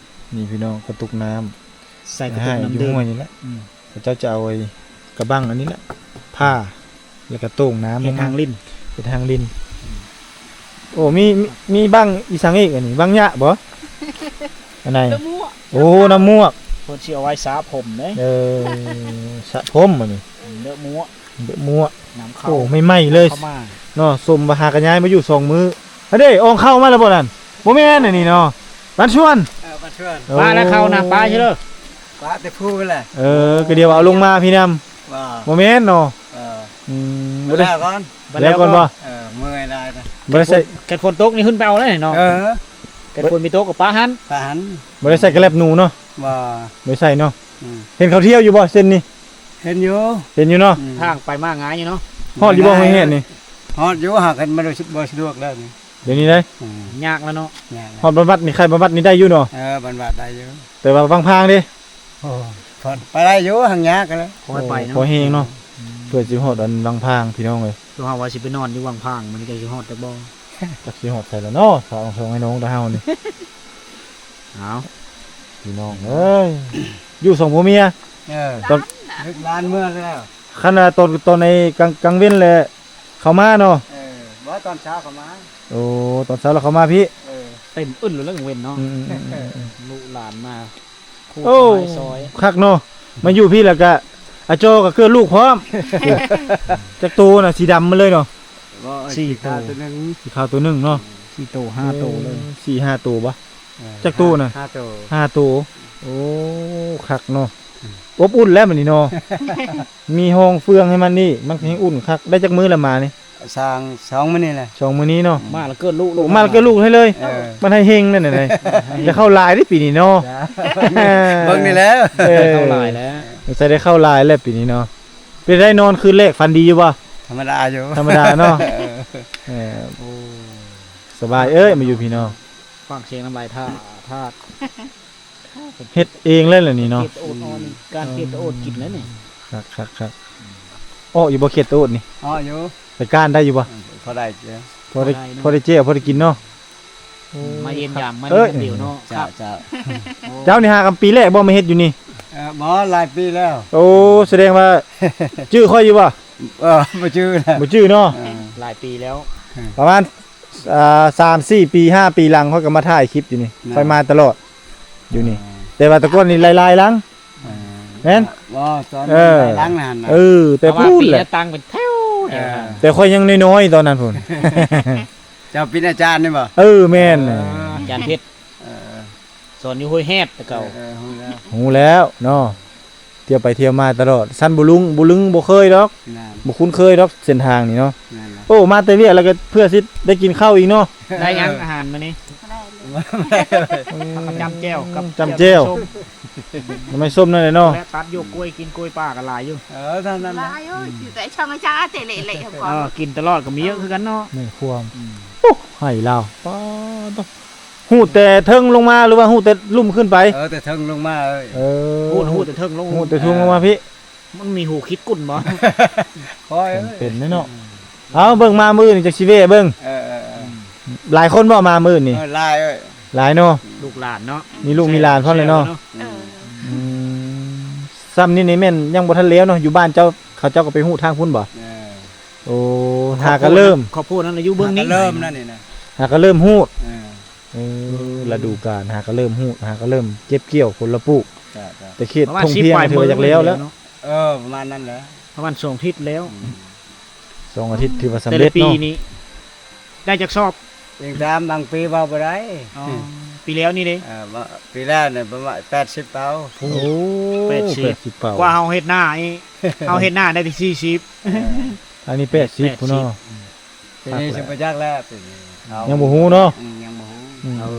ນີ້ພີ່ນ້ອງ ກະຕຸກນ້ຳ ໃສ່ກະຕຸກນ້ຳ ຢູ່ຫ້ວຍນີ້ແຫຼະ. ອືມ ເຂົາເຈົ້າຈະເອົາໄອ້ກະບັ້ງອັນນີ້ແຫຼະ ຜ່າ ແລ້ວກະໂຕ່ງນ້ຳ ເຮັດທາງລິນ ເຮັດທາງລິນ. ໂອ້ ມີ ມີ ມີບັ້ງອີ່ສັງອີກອັນນີ້ ບັ້ງຫຍ້າບໍ່? ອັນໃດ? ໂອ້ ນ້ຳໝວກ ເພິ່ນຊິເອົາໄວ້ສະຜົມເດ້. ເອີ ສະຜົມອັນນີ້ ເດີໝວກ ເດີໝວກ ນ້ຳເຂົ້າ. ໂອ້ ໃໝ່ໆເລີຍເນາະ ສົມວ່າຫາກະຍ້າຍມາຢູ່ສອງມື້. ອັນເດ້ ອອງເຂົ້າມາແລ້ວບໍ່ນັ້ນ? ບໍ່ແມ່ນອັນນີ້ເນາະ ບ້ານຊວນ. ເອີ ບ້ານຊວນ. ໂອ້ ປາແລ້ວເຂົ້ານະ ປາຊິເລີ ປາແຕ່ພູພຸ້ນແຫຼະ. ເອີ ກະດຽວເອົາລົງມາພີ້ນຳ. ບໍ່ແມ່ນເນາະ. ເອີ ອືມ ບໍ່ໄດ້ ແລ້ວກ່ອນ ແລ້ວກ່ອນບໍ່? ເອີ ເມື່ອຍຫຼາຍນະ. ບໍ່ໄດ້ໃສ່ ຄັນຝົນຕົກນີ້ຂຶ້ນໄປເອົາເລີຍເນາະ. ເອີ ຄັນຝົນມີຕົກກໍປາຫັ້ນ ປາຫັ້ນ. ບໍ່ໄດ້ໃສ່ກະແລັບໜູເນາະ. ບໍ່ ບໍ່ໄດ້ໃສ່ເນາະ. ອືມ ເຫັນເຂົາທ່ຽວຢູ່ບໍ່ເສັ້ນນີ້? ເຫັນຢູ່ ເຫັນຢູ່ເນາະ. ອືມ ທາງໄປມາງ່າຍຢູ່ເນາະ. ຮອດຢູ່ບໍ່ ຫ້ວຍແຮດນີ້? ຮອດຢູ່ ຫາກັນບໍ່ ບໍ່ສະດວກແລ້ວນີ້. ດຽວນີ້ໄດ໋ ອືມ ຍາກແລ້ວເນາະ. ຍາກແລ້ວ ຮອດບ້ານວັດນີ້ ໄຄບ້ານວັດນີ້ໄດ້ຢູ່ເນາະ. ເອີ ບ້ານວັດໄດ້ຢູ່ ແຕ່ວ່າວັງພາງເດ້? ໂອ້ ໄປໄດ້ຢູ່ ຫາກຍາກແລ້ວ ພໍໄປເນາະ ພໍແຮງເນາະ. ອືມ ເພື່ອຊິຮອດອັນວັງພາງ ພີ່ນ້ອງເອີຍ. ຄືເຮົາວ່າຊິໄປນອນຢູ່ວັງພາງ ມັນກໍຊິຮອດຈັກບໍ່? ຈັກຊິຮອດໃສລະເນາະ ສາວສອງໄອ້ນ້ອງຕາເຮົານີ້. ເອົາ ພີ່ນ້ອງເອີຍ ຢູ່ສອງຜົວເມຍ. ເອີ ຕອນ ລູກຫຼານເມືອແລ້ວ. ຄັນວ່າຕອນ ຕອນໃນກາງ ກາງເວັນແຫຼະ ເຂົາມາເນາະ. ເອີ ບໍ່ ຕອນເຊົ້າເຂົາມາ. ໂອ້ ຕອນເຊົ້າລະເຂົາມາພີ້. ເອີ ເຕັມອຶດເລີຍກາງເວັນເນາະ. ອືມໆໆໆ ລູກຫຼານມາ ໂອ້ ຄັກເນາະ ມາຢູ່ພີ້ລະກະ ອາຈໍກໍເກີດລູກພ້ອມ. ໂອ້ ຈັກໂຕນະ ສີດຳໝົດເລີຍເນາະ. ສີ່ໂຕ ສີຂາວໂຕໜຶ່ງ ສີຂາວໂຕໜຶ່ງເນາະ. ສີ່ໂຕ ຫ້າໂຕເລີຍ. ເອີ ສີ່ຫ້າໂຕບໍ່? ເອີ ຈັກໂຕນະ? ຫ້າ ຫ້າໂຕ ຫ້າໂຕ. ໂອ້ ຄັກເນາະ. ອືມ ອົບອຸ່ນແລ້ວບັດນີ້ເນາະ. ມີຫ້ອງເຟືອງໃຫ້ມັນນີ້ ມັນກໍແຮງອຸ່ນຄັກ. ໄດ້ຈັກມື້ລະໝານີ້? ສອງ ສອງມື້ນີ້ແຫຼະ ສອງມື້ນີ້ເນາະ. ອືມ ມາລະເກີດລູກ ໂອ້ ມາລະເກີດລູກໃຫ້ເລີຍ. ເອີ ມັນໃຫ້ເຮງນັ້ນນະ. ເອີ ຈະເຂົ້າຫຼາຍເດ້ປີນີ້ເນາະ. ເບິ່ງນີ້ແຫຼະ ເອີ ເຂົ້າຫຼາຍແລ້ວ ສົງໄສໄດ້ເຂົ້າຫຼາຍແລ້ວປີນີ້ເນາະ. ເປັນໄດ ນອນຄືນແລກຝັນດີຢູ່ບໍ່? ທຳມະດາຢູ່ ທຳມະດາເນາະ. ເອີ ເອີ ໂອ້ ສະບາຍເອີຍ ມາຢູ່ພີ້ເນາະ. ຟັງສຽງນ້ຳລາຍທາດ ເຮັດເອງເລີຍລະນີ້ເນາະ. ເຂດຕະໂອດ ການເຂດຕະໂອດກິນແລ້ວນີ້. ຄັກໆໆ. ເອາະຢູ່ບໍ່ເຂດຕະໂອດນີ້? ເອາະຢູ່. ໄປກ້ານໄດ້ຢູ່ບໍ່? ພໍໄດ້ເຈົ້າ ພໍໄດ້ ພໍໄດ້ເນາະ ພໍໄດ້ເຈ້ວ ພໍໄດ້ກິນເນາະ. ໂອ້ ມາຢ້ຽມຢາມ ມາເລີຍນຳດຽວເນາະ. ເຈົ້າ ເຈົ້າ. ເຈົ້ານີ້ຫາກະປີແລກບໍ່ມາເຮັດຢູ່ນີ້? ເອີ ບໍ່ ຫຼາຍປີແລ້ວ. ໂອ້ ສະແດງວ່າຈື່ຂ້ອຍຢູ່ບໍ່? ເອີ ບໍ່ຈື່ແລ້ວ ບໍ່ຈື່ເນາະ. ເອີ ຫຼາຍປີແລ້ວ ປະມານ ອ່າ ສາມສີ່ປີ ຫ້າປີຫຼັງ ຂ້ອຍກໍມາຖ່າຍຄລິບຢູ່ນີ້. ຂ້ອຍມາຕະຫຼອດຢູ່ນີ້. ອ່າ ແຕ່ວ່າແຕ່ກ່ອນນີ້ຫຼາຍໆຫຼັງ. ອ່າ ແມ່ນ ບໍ່ ຕອນ ເອີ ຫຼາຍຫຼັງນັ້ນນະ. ເອີ ແຕ່ ແຕ່ວ່າ ພຸ້ນແຫຼະ ປີລະຕັ້ງເປັນແຖວ. ເອີ ແຕ່ຂ້ອຍຍັງນ້ອຍໆຕອນນັ້ນພຸ້ນ. ເຈົ້າເປັນອາຈານນີ້ບໍ່? ເອີ ແມ່ນ. ເອີ ອາຈານເພັດ. ເອີ ສອນຢູ່ຫ້ວຍແຮດແຕ່ເກົ່າ. ເອີ ເອີ ຮູ້ແລ້ວ ຮູ້ແລ້ວເນາະ. ທ່ຽວໄປທ່ຽວມາຕະຫຼອດ. ຊັ້ນບໍ່ລຸງ ບໍ່ລຶງ ບໍ່ເຄີຍດອກ. ແມ່ນ ບໍ່ຄຸ້ນເຄີຍດອກເສັ້ນທາງນີ້ເນາະ. ແມ່ນແລ້ວ. ໂອ້ ມາແຕ່ວຽກແລ້ວກໍເພື່ອຊິໄດ້ກິນເຂົ້າອີກເນາະ. ໄດ້ຫຍັງອາຫານມື້ນີ້? ເອີ ຈ້ຳແຈ່ວກັບ ຈ້ຳແຈ່ວ ໜໍ່ໄມ້ສົ້ມ ໜໍ່ໄມ້ສົ້ມນັ້ນແຫຼະເນາະ ແລະຕັດຢູ່ກ້ວຍ ກິນກ້ວຍປ່າກໍຫຼາຍຢູ່ ເອີ ເທົ່ານັ້ນແຫຼະ ຫຼາຍຢູ່ ຢູ່ແຕ່ຊ່ອງອາຈານເຕເລະໆ ເອີ ກິນຕະຫຼອດກໍມີເຍອະຄືກັນເນາະ ແມ່ນຄວາມ ອືມ ໂອ້ ໄຮ່ລາວ ປາດໂທ້ ຮູດແຕ່ເທິງລົງມາ ຫຼືວ່າຮູດແຕ່ລຸ່ມຂຶ້ນໄປ? ເອີ ແຕ່ເທິງລົງມາເອີຍ ເອີ ຮູດ ຮູດແຕ່ເທິງລົງ ຮູດແຕ່ເທິງລົງມາພີ້ ມັນມີຮູຂີດກຸ້ນບໍ່? ຄອຍເອີຍ ເປັນເນາະ ເອົາເບິ່ງມາມື້ນີ້ຈັກຊິແວ່ເບິ່ງ ເອີໆໆ ຫຼາຍຄົນບໍ່ມາມື້ນີ້? ເອີ ຫຼາຍເອີຍ ຫຼາຍເນາະ ລູກຫຼານເນາະ ມີລູກມີຫຼານພ້ອມເລີຍເນາະ ເອີ ອືມ ຊ່ຳນີ້ນີ້ແມ່ນຍັງບໍ່ທັນແລ້ວເນາະ ຢູ່ບ້ານເຈົ້າ ເຂົາເຈົ້າກໍໄປຮູດທາງພຸ້ນບໍ່? ເອີ ໂອ້ ຫາກໍເລີ່ມ ຄອບຄົວນັ້ນນະຢູ່ເບື້ອງນີ້ ຫາກໍເລີ່ມນັ້ນນີ້ນະ ຫາກໍເລີ່ມຮູດ ເອີ ເອີ ລະດູການ ຫາກໍເລີ່ມຮູດ ຫາກໍເລີ່ມເກັບກ່ຽວຜົນລະປູກ ແຕ່ເຂດທົ່ງເພຍນະຖືວ່າຢາກແລ້ວແລ້ວ ເອີ ປະມານນັ້ນແຫຼະ ປະມານສອງທິດແລ້ວ ອືມ ສອງອາທິດຖືວ່າສຳເລັດເນາະ ແຕ່ລະປີນີ້ໄດ້ຈັກຊອບ? ເອງຕາມບາງປີເວົ້າບໍ່ໄດ້ ອໍ ປີແລ້ວນີ້ເດ້? ເອີ ປີແລ້ວນີ້ປະມານແປດສິບເປົາ ໂອ້ ແປດສິບ ແປດສິບເປົາ ກວ່າເຮົາເຮັດນາອີກ ເຮົາເຮັດນາໄດ້ແຕ່ສີ່ສິບ ເອີ ທາງນີ້ແປດສິບພຸ້ນເນາະ ອືມ ປີນີ້ຊິບໍ່ຈັກແລ້ວ ປີນີ້ ຍັງບໍ່ຮູ້ເນາະ ອືມ ຍັງບໍ່ຮູ້ ອືມ ເອີ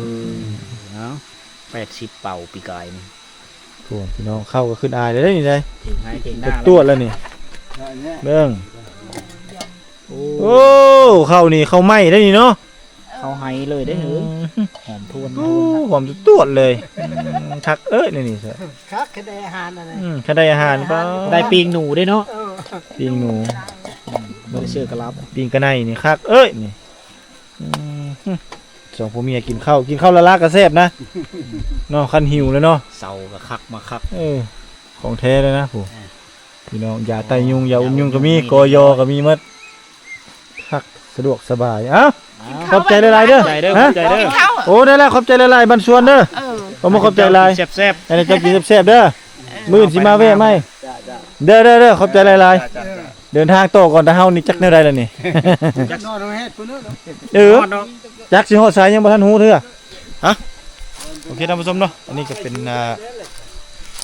ເອົາ ແປດສິບເປົາປີກາຍນີ້ ໂອ້ ພີ່ນ້ອງ ເຂົ້າກໍຂຶ້ນອາຍແລ້ວເດ້ນີ້ໄດ໋ ເຖິງໄຮ່ເຖິງນາ ຈະຕວດແລ້ວນີ້ ເບິ່ງ ໂອ້ ໂອ້ ເຂົ້ານີ້ ເຂົ້າໄມ້ໄດ໋ນີ້ເນາະ ເຂົ້າໄຮ່ເລີຍເດ້ ອືມ ເຮີ້ຍ ຫອມທວນ ໂອ້ ຫອມຕວດເລີຍ ອືມ ຄັກເອີຍນີ້ ຄັກ ຄັນໄດ້ອາຫານອັນນີ້ ອືມ ຄັນໄດ້ອາຫານ ອາຫານ ກໍໄດ້ປີ້ງໜູເດ້ເນາະ ເອີ ປີ້ງໜູ ອືມ ບໍ່ໄດ້ຊື້ກະລາບ ປີ້ງກະໄນນີ້ຄັກເອີຍນີ້ ອືມ ສອງຜົວເມຍກິນເຂົ້າ ກິນເຂົ້າລະລາກໍແຊບນະ ເນາະ ຄັນຫິວແລ້ວເນາະ ເຊົາກໍຄັກມາຄັກ ເອີ ຂອງແທ້ເລີຍນະ ຜູ້ ອ່າ ພີ່ນ້ອງ ຢາໄຕ້ຍຸງ ຢາອຸດຍຸງກໍມີ ກໍຢໍກໍມີໝົດ ຄັກ ສະດວກສະບາຍ ເອົ້າ ເອົາ ຂອບໃຈຫຼາຍໆເດີ ຂອບໃຈເດີ ຂອບໃຈເດີ ໂອ້ ໄດ້ແລ້ວ ຂອບໃຈຫຼາຍໆ ບ້ານສວນເດີ ເອີ ຂອບໃຈຫຼາຍ ແຊບໆ ໃຫ້ເຈົ້າກິນແຊບໆເດີ ເອີ ມື້ອື່ນຊິມາແວ່ໃໝ່ ເດີໆໆ ຂອບໃຈຫຼາຍໆ ເດີນທາງຕໍ່ກ່ອນ ແຕ່ເຮົານີ້ຈັກແນວໃດລະນີ້ ຈັກນອນເຮັດພຸ້ນເນາະ ເອີ ຈັກຊິຮອດໃສຍັງບໍ່ທັນຮູ້ເທື່ອ ຮະ ໂອເຄ ທ່ານຜູ້ຊົມເນາະ ອັນນີ້ກໍເປັນ ອ່າ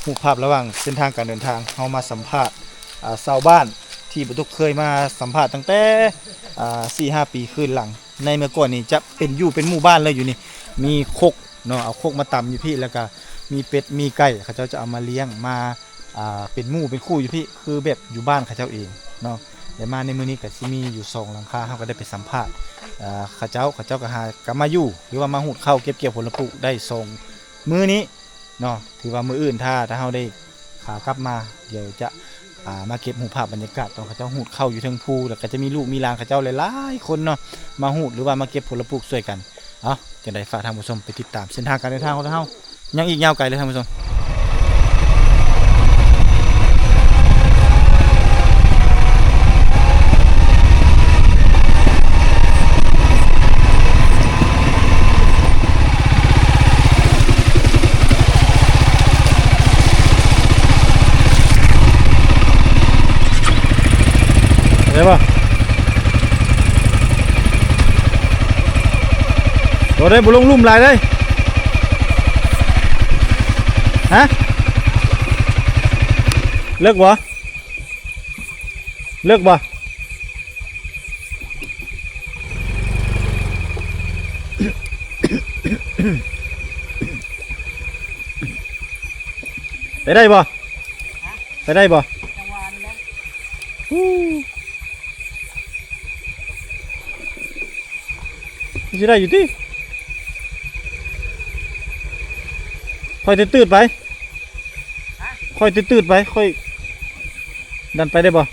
ຮູບພາບລະຫວ່າງເສັ້ນທາງການເດີນທາງ ເຮົາມາສຳພາດ ອ່າ ຊາວບ້ານທີ່ບໍ່ຕຸກເຄີຍມາສຳພາດຕັ້ງແຕ່ ອ່າ ສີ່ຫ້າປີຄືນຫຼັງ ໃນເມື່ອກ່ອນນີ້ຈະເປັນຢູ່ເປັນໝູ່ບ້ານເລີຍ ຢູ່ນີ້ມີຄົກ ເນາະ ເອົາຄົກມາຕຳຢູ່ພີ້ ແລ້ວກະມີເປັດມີໄກ່ ເຂົາເຈົ້າຈະເອົາມາລ້ຽງ ມາ ອ່າ ເປັນໝູ່ເປັນຄູ່ຢູ່ພີ້ ຄືແບບຢູ່ບ້ານເຂົາເຈົ້າເອງເນາະ ແລະມາໃນມື້ນີ້ກະຊິມີຢູ່ສອງຫຼັງຄາ ເຮົາກະໄດ້ໄປສຳພາດ ອ່າ ເຂົາເຈົ້າ ເຂົາເຈົ້າກະຫາ ກະມາຢູ່ ຫຼືວ່າມາຮູດເຂົ້າເກັບກ່ຽວຜົນລະປູກໄດ້ສອງມື້ນີ້ເນາະ ຖືວ່າມື້ອື່ນ ຖ້າ ຖ້າເຮົາໄດ້ຂາກັບມາ ດຽວຈະ ອ່າ ມາເກັບຮູບພາບບັນຍາກາດຕອນເຂົາເຈົ້າຮູດເຂົ້າຢູ່ເທິງພູ ແລ້ວກໍຈະມີລູກມີຫຼານເຂົາເຈົ້າຫຼາຍໆຄົນເນາະ ມາຮູດ ຫຼືວ່າມາເກັບຜົນລະປູກຊ່ວຍກັນ. ເອົ້າ ຈັ່ງໃດຝາກທ່ານຜູ້ຊົມໄປຕິດຕາມເສັ້ນທາງການເດີນທາງຂອງເຮົາ ຍັງອີກຍາວໄກເລີຍທ່ານຜູ້ຊົມ. ໄດ້ບໍ່? ບໍ່ໄດ້ ບໍ່ລົງລຸ່ມຫຼາຍເດ້. ຮະ? ເລິກບໍ່? ເລິກບໍ່? ໄປໄດ້ບໍ່? ໄປໄດ້ບໍ່? ຮູ້ ມັນຊິໄດ້ຢູ່ຕິ? ຂ້ອຍຕື້ດໆໄປ ຂ້ອຍຕື້ດໆໄປ ຂ້ອຍ ດັນໄປໄດ້ບໍ່?